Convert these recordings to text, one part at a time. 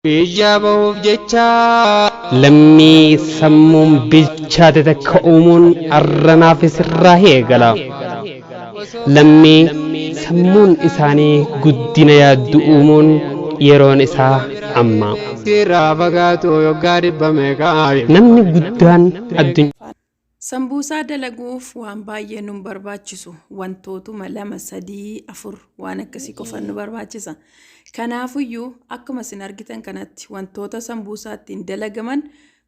Biyya bahuuf jecha. Lammii sammuun bilchaate takka uumuun arranaaf sirraa eegala. Lammii sammuun isaanii guddina yaaddu uumuun yeroon isaa amma. Sirraa fagaatu yoggaa dhibba meeqaa. Namni guddaan addunyaa. Sambuusaa dalaguuf waan baay'ee nun barbaachisu. Wantootuma lama, sadii, afur waan akkasii qofan nu barbaachisa. Kanaafuyyuu akkuma isin argitan kanatti wantoota sambuusaa ittiin dalagaman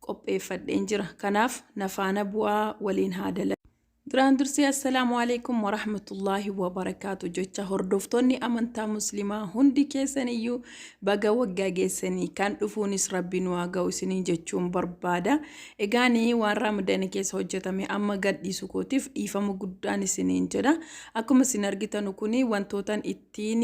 qopheeffadheen jira. Kanaaf na faana bu'aa waliin haa dalagu. Duraan dursee assalaamu alaikum warahmatullaahi wabarakaatu jecha hordoftoonni amantaa muslimaa hundi keessaniyyuu baga waggaa geessanii kan dhufuunis rabbi nu haa ga'u isinii jechuun barbaada. Egaani waan Raamadaana keessa hojjetame amma gadhiisu kootiif dhiifama guddaan isiniin jedha. Akkuma isin argitanu kuni wantootan ittiin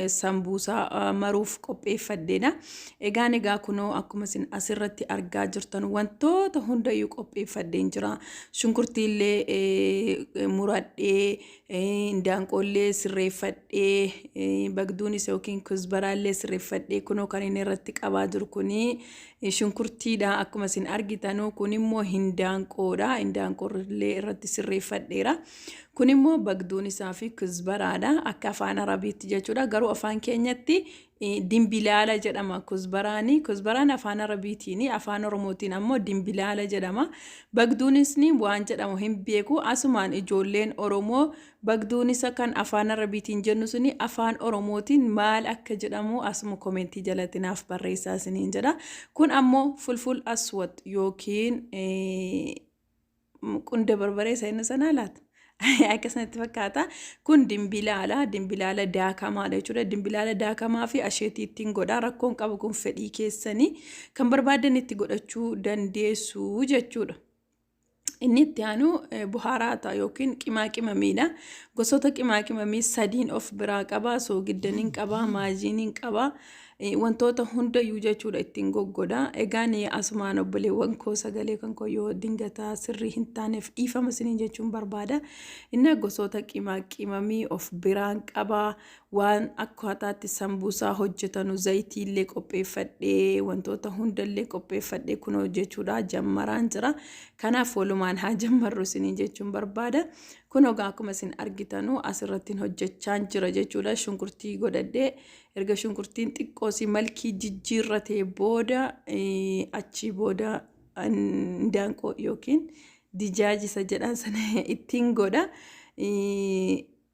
sambuusaa maruuf qopheeffadheedha. Egaan egaa kunoo akkuma isin asirratti argaa jirtan wantoota hundayyuu qopheeffadheen jira. Shunkurtiillee muradhee, indaanqoollee sirreeffadhee, bagduunis yookiin kuzbaraallee sirreeffadhee kunoo kan inni irratti qabaa jiru kuni shunkurtiidha. Akkuma isin argitanu kun immoo hindaanqoodha. Hindaanqoollee irratti sirreeffadheera. Kun immoo bagduun isaa fi kuzbaraadha. Akka afaan Arabiitti jechuudha. Garuu afaan keenyatti dimbilaala jedhama kuzbaraani. Kuzbaraan afaan Arabiitiin, afaan Oromootiin ammoo dimbilaala jedhama. Bagduunis waan jedhamu hin beeku. Asumaan ijoolleen Oromoo bagduunisa kan afaan Arabiitiin jennu suni afaan Oromootiin maal akka jedhamu asuma komentii jalatti naaf barreessaa isiniin jedha. Kun ammoo fulful aswad yookiin qunda barbaree isa inni sanaa laata? Akkasumatti fakkaata. Kun dimbilaala. Dimbilaala daakamaadha jechuudha. Dimbilaala daakamaa fi asheetii ittiin godha. Rakkoon qabu kun fedhii keessanii kan barbaadan itti godhachuu dandeessu jechuudha. Inni itti aanu buhaaraata yookiin qimaa qimamiidha. Gosoota qimaa qimamii sadiin of biraa qaba. Soogiddaniin qaba, maajiiniin qaba. Wantoota hundayyuu jechuudha ittiin goggoda. Egaan asumaan obboleewwan koo sagalee kan koo yoo dingataa sirrii hin taaneef dhiifama isiniin jechuun barbaada. Inni gosoota qimaa qimamii of biraan qaba. Waan akkaataatti sambuusaa hojjetanu zayitiillee qopheeffadhee wantoota hundallee qopheeffadhee kunoo jechuudha jammaraan jira. Kanaaf walumaan haa jammarru isiniin jechuun barbaada. Kun egaa akkuma isin argitanu asirratti hojjechaa jira jechuudha. Shunkurtii godhadhee erga shunkurtiin xiqqoosii malkii jijjiirratee booda achii booda indaanqoo yookiin dijaajisa jedhan sana ittiin godha.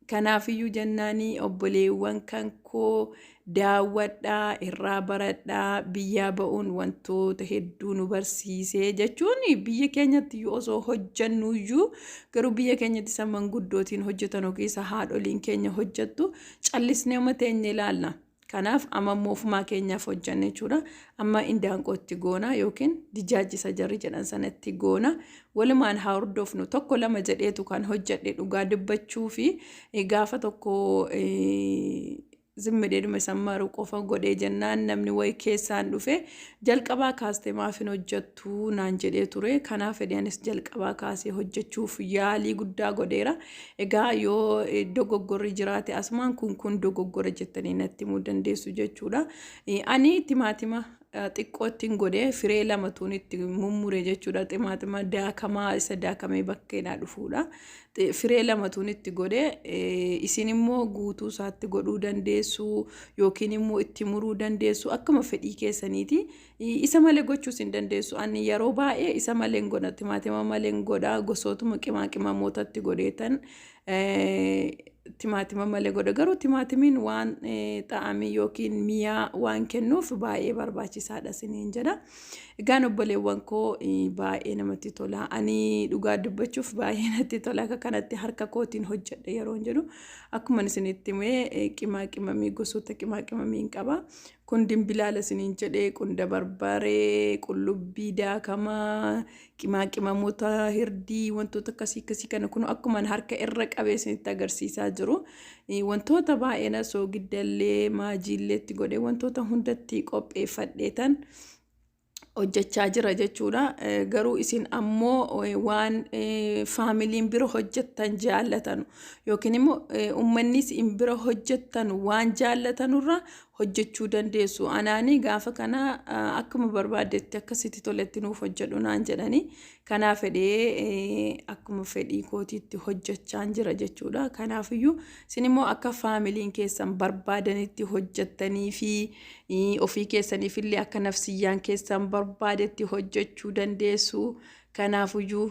Kanaafiyyuu jennaanii obboleewwan kan koo daawwadhaa irraa baradhaa biyyaa ba'uun wantoota hedduu nu barsiisee jechuun biyya keenyatti osoo hojjannuyyuu garuu biyya keenyatti isa manguddootiin hojjetan yookiin isa haadholiin keenya hojjettu callisnee uma teenye ilaalla. Kanaaf amma immoo ofumaa keenyaaf hojjanne jechuudha. Amma indaanqoo itti goona yookiin dijaajisa jarri jedhan sana itti goona. Walumaan haa hordofnu. Tokko lama jedheetu kan hojjedhe dhugaa dubbachuu fi gaafa tokko zimmidheedhuma isa maru qofa godhee jennaan namni wayi keessaan dhufe jalqabaa kaastee maaf hin hojjettu naan jedhee ture. Kanaaf fedhe anis jalqabaa kaasee hojjechuuf yaalii guddaa godheera. Egaa yoo dogoggorri jiraate asumaan kun kun dogoggora jettanii natti himuu dandeessu jechuudha. Ani timaatima xiqqoo ittiin godhee firee lamatuun itti mummure jechuudha. Timaatima daakamaa isa daakamee bakkeedhaa dhufuudha. Firee lamatuun itti godhee isin immoo guutuu isaatti godhuu dandeessu yookiin immoo itti muruu dandeessu akkuma fedhii keessaniiti. Isa malee gochuus hin dandeessu. Ani yeroo baay'ee isa malee hin godha. Timaatima malee hin godha. Gosootuma qimaa qimamootatti godheetan timaatima malee godha. Garuu timaatimiin waan xa'amii yookiin mi'aa waan kennuuf baay'ee barbaachisaadha isiniin jedha. Egaan obboleewwan koo baay'ee namatti tola. Ani dhugaa dubbachuuf baay'ee natti tola. Akka kanatti harka kootiin hojjedha yeroo jedhu akkuma isinitti himee qimaa qimamii gosoota qimaa qimamii hin qaba. Kun dimbilaala isiniin jedhee qunda barbaree, qullubbii daakamaa, qimaa qimamoota hirdii wantoota akkasii akkasii kana kun akkuma harka irra qabee isinitti agarsiisaa jiru. Wantoota baay'een soogiddallee maajiillee itti godhee wantoota hundatti qopheeffadheetan hojjechaa jira jechuudha. Garuu isin ammoo waan faamiliin bira hojjettan jaallatanu yookiin immoo uummanni isin bira hojjettan waan jaallatanurra hojjechuu dandeessu. Anaani gaafa kana akkuma barbaaddetti akkasitti toletti nuuf hojjedhu naan jedhani. Kanaaf fedhee akkuma fedhii kootiitti hojjechaan jira jechuudha. Kanaafiyyuu isin immoo akka faamiliin keessan barbaadanitti hojjettanii fi ofii keessaniif illee akka nafsiyyaan keessan barbaadetti hojjechuu dandeessu. Kanaafiyyuu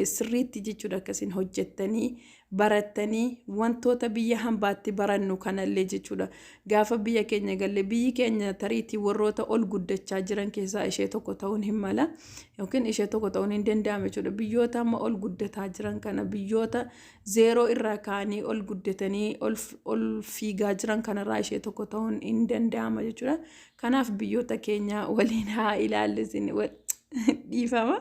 sirriitti jechuudha akkasiin hojjettanii barattanii wantoota biyya hambaatti barannu kanallee jechuudha. Gaafa biyya keenya galle, biyyi keenya tariitii warroota ol guddachaa jiran keessaa ishee tokko ta'uun hin mala yookiin ishee tokko ta'uun hin danda'ame jechuudha. Biyyoota amma ol guddataa jiran kana, biyyoota zeeroo irraa ka'anii ol guddatanii ol fiigaa jiran kanarraa ishee tokko ta'uun hin danda'ama jechuudha. Kanaaf biyyoota keenya waliin haa ilaallisin, dhiifama,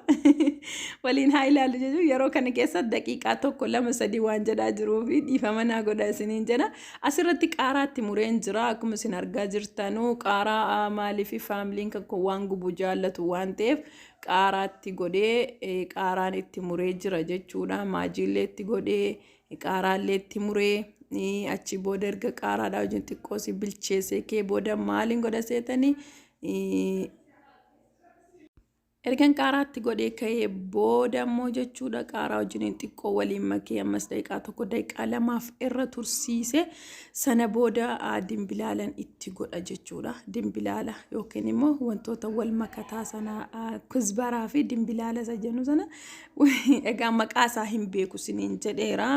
waliin haa ilaallu jechuun yeroo kana keessa daqiiqaa 1, 2, 3 waan jedhaa jiruu fi dhiifama naa godha isiniin jedha. Asirratti qaaraatti mureen jira, akkuma isin argaa jirtanuu. Qaaraa maaliif? Faamiliin kan koo waan gubu jaallatu waan ta'eef qaaraatti godhee, qaaraan itti muree jira jechuudha. Maajiillee itti godhee, qaaraallee itti muree, achi booda erga qaaraadhaa wajjin xiqqoosii bilcheessee kee booda maaliin godha seetanii? Ergan qaaraatti godhee ka'ee booda immoo jechuudha, qaaraa wajjiniin xiqqoo waliin makee, ammas daqiiqaa 1, daqiiqaa 2f irra tursiise. Sana booda dimbilaalan itti godha jechuudha. Dimbilaala yookiin immoo wantoota wal makataa sana, kuzbaraa fi dimbilaala isa jennu sana, egaa maqaa isaa hin beeku siniin jedheera.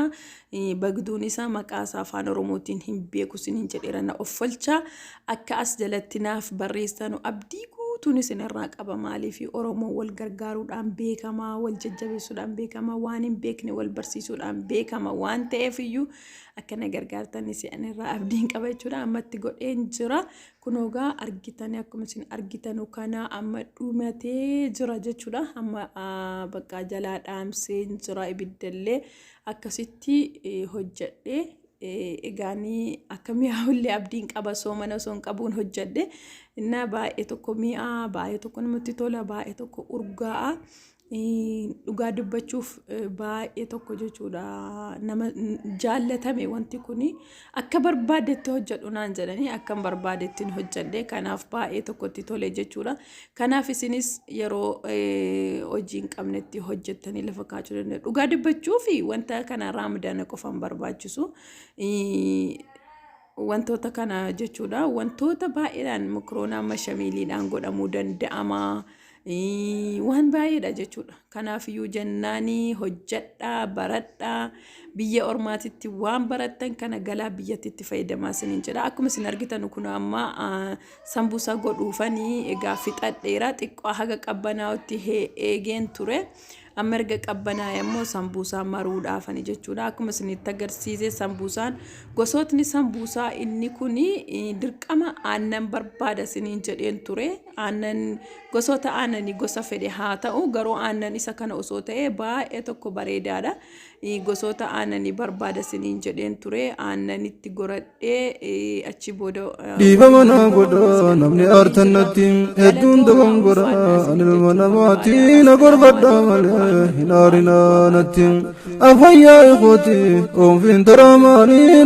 Bagduun isaa maqaa isaa afaan Oromootiin hin beeku siniin jedheera, na offolcha. Akka as jalatti naaf barreessanu abdii guutuun isinirraa qaba. Maaliif? Oromoon wal gargaaruudhaan beekama, wal jajjabeessuudhaan beekama, waan hin beekne wal barsiisuudhaan beekama waan ta'eef iyyuu akkana gargaartan isinirraa abdiin qaba jechuudha. Ammatti godheen jira. Kunoogaa argitanii, akkuma isin argitanu kana amma dhumatee jira jechuudha. Amma bakka jalaa dhaamsee jira ibiddallee, akkasitti hojjedhee. Egaanii akka mi'aawullee abdiin qaba. Soomana osoo hin qabuun hojjedhe. Innaa baay'ee tokko mi'aa, baay'ee tokko namatti tola, baay'ee tokko urgaa'a. Dhugaa dubbachuuf baay'ee tokko jechuudha nama jaallatame wanti kuni. Akka barbaadetti hojjedhu naan jedhanii, akkan barbaadetti hojjedhe. Kanaaf baay'ee tokkotti tole jechuudha. Kanaaf isinis yeroo hojii hin qabnetti hojjettanii lafa kaa'achuu danda'u. Dhugaa dubbachuuf wanta kana Raamadaana qofaan barbaachisu. Wantoota kana jechuudha, wantoota baay'eedhaan mokoroonaa mashamiiliidhaan godhamuu danda'ama. Waan baay'eedha jechuudha. Kanaaf iyyuu jennaanii hojjedhaa, baradhaa, biyya ormaatitti waan barattan kana galaa biyyatti itti fayyadamaa isiniin jedha. Akkuma isin argitan kun amma sambuusaa godhuufanii egaa fixadheera. Xiqqoo haga qabbanaa'utti eegeen ture. Amma erga qabbanaa'e immoo sambuusaa maruudhaafani jechuudha. Akkuma isinitti agarsiise, sambuusaan gosootni sambuusaa inni kun dirqama aannan barbaada isiniin jedheen ture. Aannan gosoota aannanii gosa fedhe haa ta'u, garuu aannan isa kana osoo ta'e baay'ee tokko bareedaadha. Gosoota aannanii barbaada isiniin jedheen ture. Aannanitti goradhee achi booda. Dhiifama naa godha namni aartannatti, hedduun dogongora, ani ilma namaati, na gorfadha malee hin aarinaa natti. Afayyaa ikooti oonfiin taramaanii.